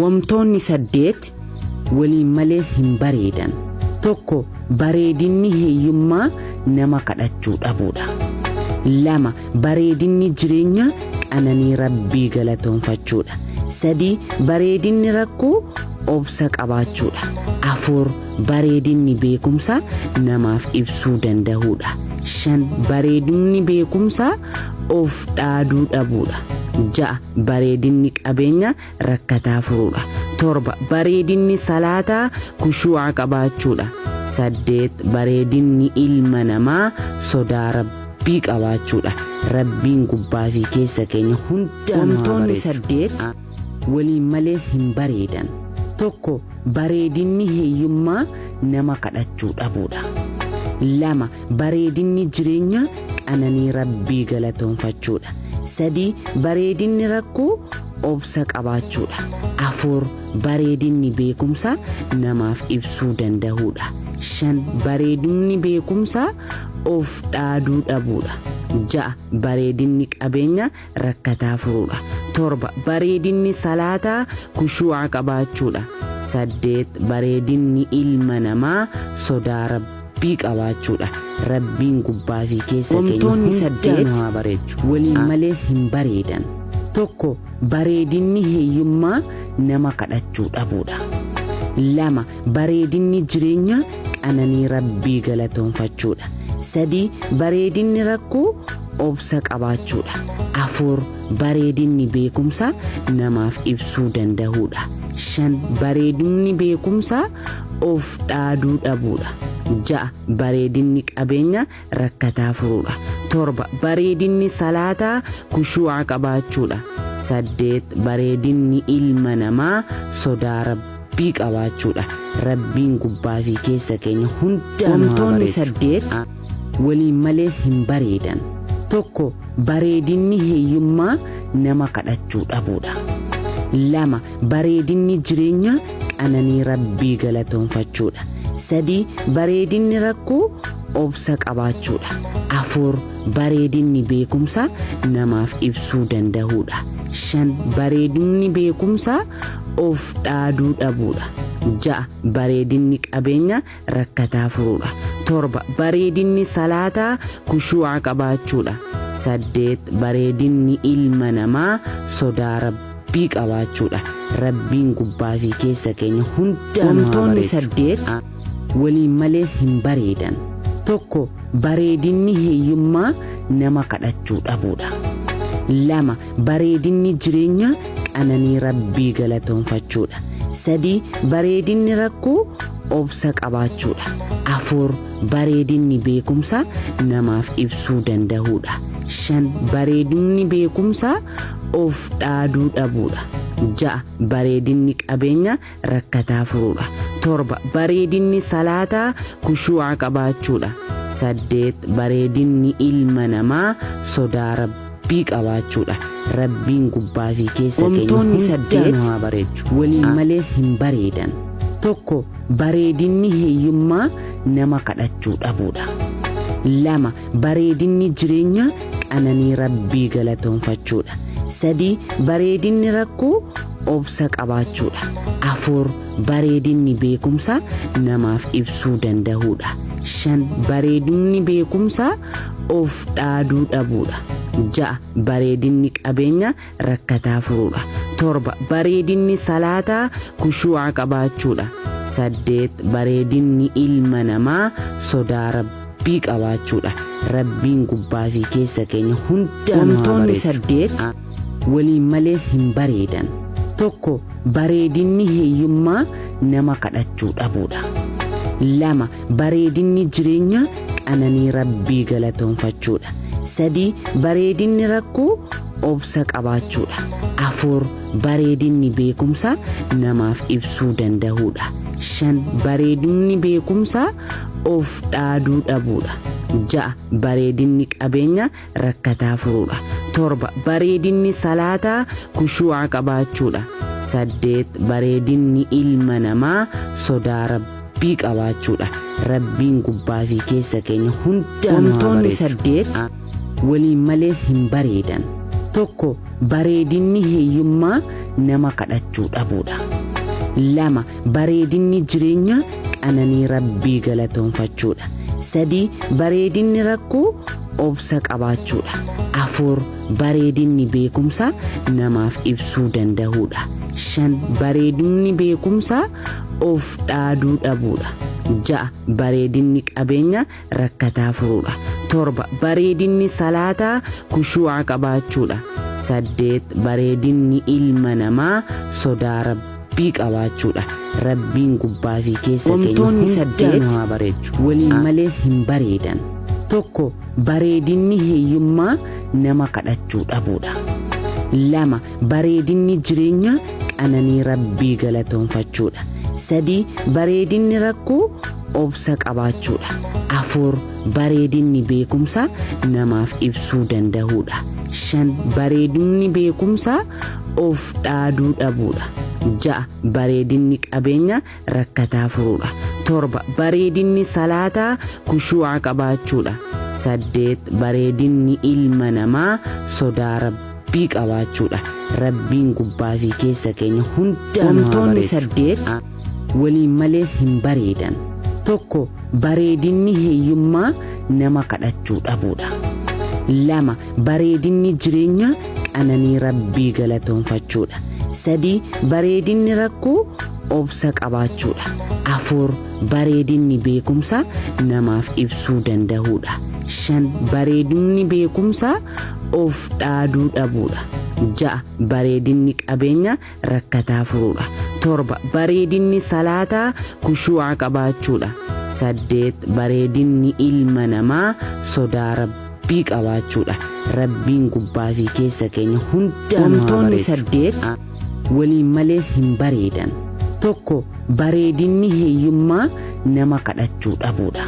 Wamtoonni saddeet waliin malee hin bareedan. Tokko, bareedinni hiyyummaa nama kadhachuu dhabuudha. Lama, bareedinni jireenya qananii Rabbii galatoonfachuudha. Sadii, bareedinni rakkoo obsa qabaachuudha. Afur, bareedinni beekumsa namaaf ibsuu dandahuudha. Shan, bareedinni beekumsa of dhaaduu dhabuudha. Ja'a, bareedinni qabeenya rakkataa furuudha. Torba, bareedinni salaataa kushuu'a qabaachuudha. Saddeet, bareedinni ilma namaa sodaa Rabbii qabaachuudha. Rabbiin gubbaa fi keessa keenya hundaa nu haa Wantoonni bareechu. saddeet waliin malee hin bareedan. Tokko, bareedinni hiyyummaa nama kadhachuu dhabuudha. Lama, bareedinni jireenya qananii Rabbii galatoonfachuudha. Sadii, bareedinni rakkoo obsa qabaachuudha. Afur, bareedinni beekumsa namaaf ibsuu dandahuudha. Shan, bareedinni beekumsa of dhaaduu dhabuudha. Ja'a, bareedinni qabeenya rakkataa furuudha. Torba, bareedinni salaataa kushuu'a qabaachuudha. Saddeet, bareedinni ilma namaa sodaa Rabbii qabaachuudha. Rabbiin gubbaa fi keessa keenya Wantoonni hundaa saddeet nu haa bareechu. waliin malee hin bareedan. Tokko, bareedinni hiyyummaa nama kadhachuu dhabuudha. Lama, bareedinni jireenya qananii Rabbii galatoonfachuudha. Sadii, bareedinni rakkoo obsa qabaachuudha. Afur, bareedinni beekumsa namaaf ibsuu dandahuudha. Shan, bareedinni beekumsa of dhaaduu dhabuudha. Ja'a, bareedinni qabeenya rakkataa furuudha. Torba, bareedinni salaataa kushuu'a qabaachuudha. Saddeet, bareedinni ilma namaa sodaa Rabbii qabaachuudha. Rabbiin gubbaa fi keessa keenya hundaa nu haa Wantoonni bareechu. saddeet waliin malee hin bareedan. Tokko, bareedinni hiyyummaa nama kadhachuu dhabuudha. Lama, bareedinni jireenya qananii Rabbii galatoonfachuudha. Sadii, bareedinni rakkoo obsa qabaachuudha. Afur, bareedinni beekumsa namaaf ibsuu dandahuudha. Shan, bareedinni beekumsa of dhaaduu dhabuudha. Ja'a, bareedinni qabeenya rakkataa furuudha. Torba, bareedinni salaataa kushuu'a qabaachuudha. Saddeet, bareedinni ilma namaa sodaa Rabbii qabaachuudha. Rabbiin gubbaa fi keessa keenya hundaa nu haa Wantoonni bareechu. saddeet waliin malee hin bareedan. Tokko, bareedinni hiyyummaa nama kadhachuu dhabuudha. Lama, bareedinni jireenya qananii Rabbii galatoonfachuudha. Sadii, bareedinni rakkoo obsa qabaachuudha. Afur, bareedinni beekumsa namaaf ibsuu dandahuudha. Shan, bareedinni beekumsa of dhaaduu dhabuudha. Ja'a, bareedinni qabeenya rakkataa furuudha. Torba, bareedinni salaataa kushuu'a qabaachuudha. Saddeet, bareedinni ilma namaa sodaa Rabbii qabaachuudha. Rabbiin gubbaa fi keessa keenya Wantoonni hundaa saddeet nu haa bareechu. waliin malee hin bareedan. Tokko, bareedinni hiyyummaa nama kadhachuu dhabuudha. Lama, bareedinni jireenya qananii Rabbii galatoonfachuudha. Sadii, bareedinni rakkoo obsa qabaachuudha. Afur, bareedinni beekumsa namaaf ibsuu dandahuudha. Shan, bareedinni beekumsa of dhaaduu dhabuudha. Ja'a, bareedinni qabeenya rakkataa furuudha. Torba, bareedinni salaataa kushuu'a qabaachuudha. Saddeet, bareedinni ilma namaa sodaa Rabbii qabaachuudha. Rabbiin gubbaa fi keessa keenya hundaa nu haa Wantoonni bareechu. saddeet waliin malee hin bareedan. Tokko, bareedinni hiyyummaa nama kadhachuu dhabuudha. Lama, bareedinni jireenya qananii Rabbii galatoonfachuudha. Sadii, bareedinni rakkoo obsa qabaachuudha. Afur, bareedinni beekumsa namaaf ibsuu dandahuudha. Shan, bareedinni beekumsa of dhaaduu dhabuudha. Ja'a, bareedinni qabeenya rakkataa furuudha. Torba, bareedinni salaataa kushuu'a qabaachuudha. Saddeet, bareedinni ilma namaa sodaa Rabbii qabaachuudha. Rabbiin gubbaa fi keessa keenya hundaa nu haa Wantoonni bareechu. saddeet waliin malee hin bareedan. Tokko, bareedinni hiyyummaa nama kadhachuu kadhachuu dhabuudha. 2, bareedinni jireenya qananii rabbii galatoonfachuudha. 3, bareedinni rakkoo obsa qabaachuudha. 4, bareedinni beekumsa namaaf ibsuu dandahuudha. 5, bareedinni beekumsa of dhaaduu dhabuudha. 6, bareedinni qabeenya rakkataa furuudha. 7, bareedinni salaataa kushuu'a qabaachuudha. 8, bareedinni ilma namaa sodaa rabbii qabaachuudha. Rabbiin gubbaa fi keessa keenya Wantoonni hunda saddeet nu haa bareechu. Waliin malee hin bareedan. 1, bareedinni hiyyummaa nama kadhachuu dhabuudha. 2, bareedinni jireenya qananii rabbii galatoonfachuudha. 3, bareedinni rakkoo obsa qabaachuudha. 4, bareedinni beekumsa namaaf ibsuu dandahuudha. 5, bareedinni beekumsa of dhaaduu dhabuudha. 6, bareedinni qabeenya rakkataa furuudha. 7, bareedinni salaataa kushuu'a qabaachuudha. 8, bareedinni ilma namaa sodaa rabbii qabaachuudha. Rabbiin gubbaa fi keessa keenya hunda nu haa Wantoonni bareechu. saddeet Waliin malee hin bareedan. 1, bareedinni hiyyummaa nama kadhachuu dhabuudha. 2, bareedinni jireenya qananii rabbii galatoonfachuudha. 3, bareedinni rakkoo obsa qabaachuudha. 4, bareedinni beekumsa namaaf ibsuu dandahuudha. 5, bareedinni beekumsa of dhaaduu dhabuudha. 6, bareedinni qabeenya rakkataa furuudha. 7, bareedinni salaataa kushuu'a qabaachuudha. 8, bareedinni ilma namaa sodaa rabbii qabaachuudha. Rabbiin gubbaa fi keessa keenya hunda nu haa Wantoonni bareechu. saddeet Waliin malee hin bareedan. 1, bareedinni hiyyummaa nama kadhachuu dhabuudha.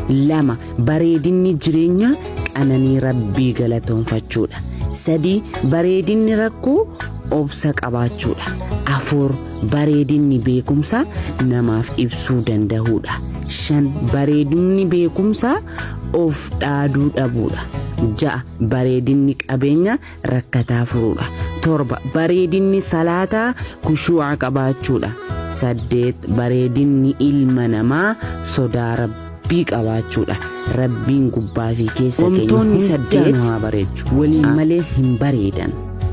2, bareedinni jireenya qananii rabbii galatoonfachuudha. 3, bareedinni rakkoo obsa qabaachuudha. 4, bareedinni beekumsa namaaf ibsuu dandahuudha. 5, bareedinni beekumsa of dhaaduu dhabuudha. 6, bareedinni qabeenya rakkataa furuudha. 7, bareedinni salaataa kushuu'a qabaachuudha. 8, bareedinni ilma namaa sodaa rabbii qabaachuudha. Rabbiin gubbaa fi keessa keenya Wantoonni hunda saddeet nu haa bareechu. Waliin malee hin bareedan.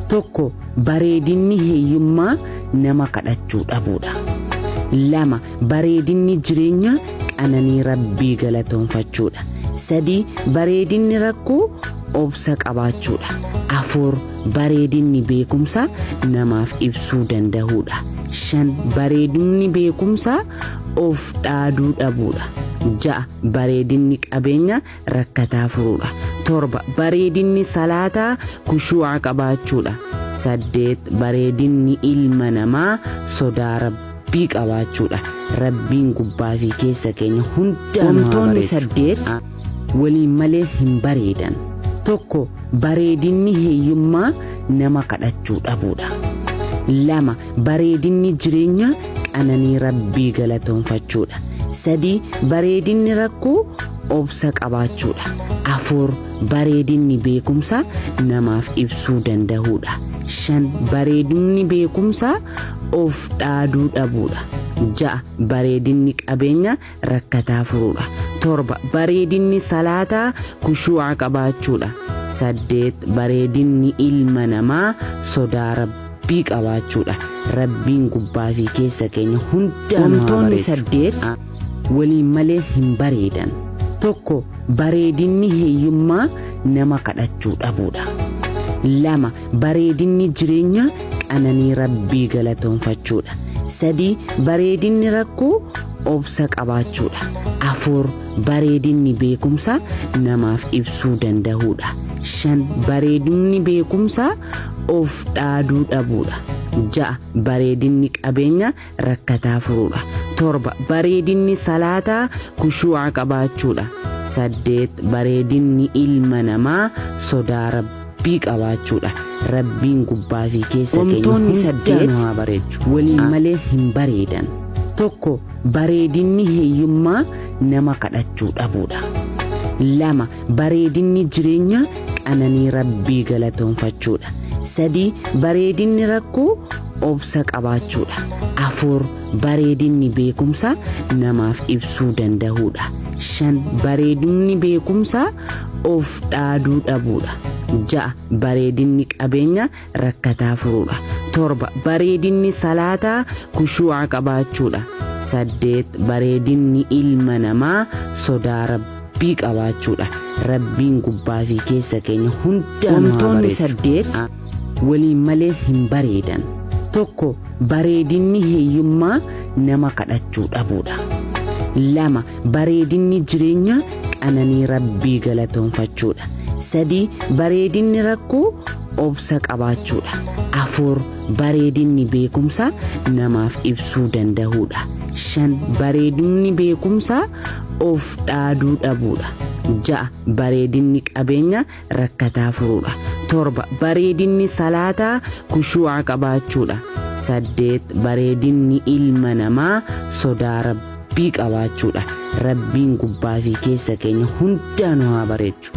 1, bareedinni hiyyummaa nama kadhachuu dhabuudha. 2, bareedinni jireenya qananii rabbii galatoonfachuudha. 3, bareedinni rakkoo obsa qabaachuudha. 4, bareedinni beekumsa namaaf ibsuu dandahuudha. 5, bareedinni beekumsa of dhaaduu dhabuudha. 6, bareedinni qabeenya rakkataa furuudha. 7, bareedinni salaataa kushuu'a qabaachuudha. 8, bareedinni ilma namaa sodaa rabbii qabaachuudha. Rabbiin gubbaa fi keessa keenya hunda nu haa Wantoonni bareechu. saddeet Waliin malee hin bareedan. 1, bareedinni hiyyummaa nama kadhachuu dhabuudha. 2, bareedinni jireenya qananii rabbii galatoonfachuudha. 3, bareedinni rakkoo obsa qabaachuudha. 4, bareedinni beekumsa namaaf ibsuu dandahuudha. 5, bareedinni beekumsa of dhaaduu dhabuudha. 6, bareedinni qabeenya rakkataa furuudha. 7, bareedinni salaataa kushuu'a qabaachuudha. 8, bareedinni ilma namaa sodaa rabbii qabaachuudha. Rabbiin gubbaa fi keessa keenya hunda nu haa Wantoonni bareechu. saddeet Waliin malee hin bareedan. 1, bareedinni hiyyummaa nama kadhachuu dhabuudha. 2, bareedinni jireenya qananii rabbii galatoonfachuudha. 3, bareedinni rakkoo obsa qabaachuudha. 4, bareedinni beekumsa namaaf ibsuu dandahuudha. 5, bareedinni beekumsa of dhaaduu dhabuudha. 6, bareedinni qabeenya rakkataa furuudha. 7, bareedinni salaataa kushuu'a qabaachuudha. 8, bareedinni ilma namaa sodaa rabbii qabaachuudha. Rabbiin gubbaa fi keessa keenya Wantoonni hunda saddeet nu haa bareechu. Waliin malee hin bareedan. 1, bareedinni hiyyummaa nama kadhachuu dhabuudha. 2, bareedinni jireenya qananii rabbii galatoonfachuudha. 3, bareedinni rakkoo obsa qabaachuudha. 4 bareedinni beekumsa namaaf ibsuu dandahuudha. 5 bareedinni beekumsa of dhaaduu dhabuudha. 6 bareedinni qabeenya rakkataa furuudha. 7 bareedinni salaataa kushuu'a qabaachuudha. 8 bareedinni ilma namaa sodaa Rabbii qabaachuudha. Rabbiin gubbaa fi keessa keenya hundaa nu haa Wantoonni bareechu. 8 waliin malee hin bareedan. 1 bareedinni hiyyummaa nama kadhachuu dhabuudha. 2 bareedinni jireenya qananii Rabbii galatoonfachuudha. 3 bareedinni rakkoo obsa qabaachuudha. 4 bareedinni beekumsa namaaf ibsuu dandahuudha. 5 bareedinni beekumsa of dhaaduu dhabuudha. 6 bareedinni qabeenya rakkataa furuudha. 7 bareedinni salaataa kushuu'a qabaachuudha. 8 bareedinni ilma namaa sodaa Rabbii qabaachuudha. Rabbiin gubbaa fi keessa keenya hundaa nu haa bareechu.